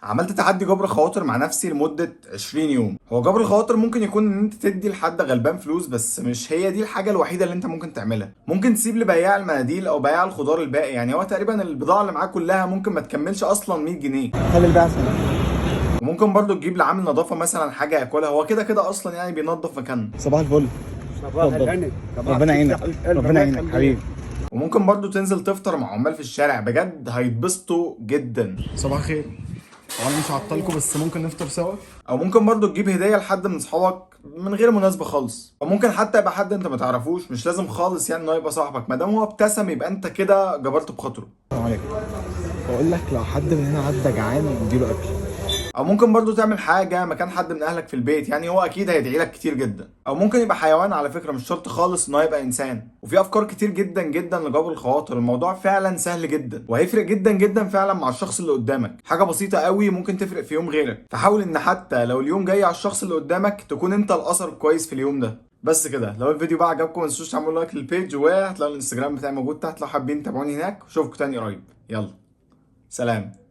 عملت تحدي جبر خواطر مع نفسي لمدة 20 يوم. هو جبر الخواطر ممكن يكون ان انت تدي لحد غلبان فلوس، بس مش هي دي الحاجة الوحيدة اللي انت ممكن تعملها. ممكن تسيب لبياع المناديل او بياع الخضار الباقي، يعني هو تقريبا البضاعة اللي معاه كلها ممكن ما تكملش اصلا 100 جنيه. خلي الباقي سنة. وممكن برضو تجيب لعامل نظافة مثلا حاجة ياكلها، هو كده كده اصلا يعني بينظف مكانه. صباح الفل. صباح اتفضل. الهنا. صباح ربنا يعينك، ربنا يعينك حبيبي. وممكن برضو تنزل تفطر مع عمال في الشارع، بجد هيتبسطوا جدا. صباح الخير. هو انا مش هعطلكم بس ممكن نفطر سوا؟ او ممكن برضو تجيب هديه لحد من اصحابك من غير مناسبة خالص، او ممكن حتى يبقى حد انت ما تعرفوش، مش لازم خالص يعني انه يبقى صاحبك، ما دام هو ابتسم يبقى انت كده جبرت بخاطره. السلام عليكم. بقول لك لو حد من هنا عدى جعان اديله اكل. او ممكن برضو تعمل حاجة مكان حد من اهلك في البيت، يعني هو اكيد هيدعي لك كتير جدا. او ممكن يبقى حيوان على فكره، مش شرط خالص ان هو يبقى انسان. وفي افكار كتير جدا جدا لجبر الخواطر، الموضوع فعلا سهل جدا وهيفرق جدا جدا فعلا مع الشخص اللي قدامك. حاجة بسيطة قوي ممكن تفرق في يوم غيرك، فحاول ان حتى لو اليوم جاي على الشخص اللي قدامك تكون انت الاثر كويس في اليوم ده. بس كده، لو الفيديو بقى عجبكم ما تنسوش تعملوا like لل page، وهتلاقوا الانستجرام بتاعي موجود تحت لو حابين تتابعوني هناك. اشوفكم تاني قريب، يلا سلام.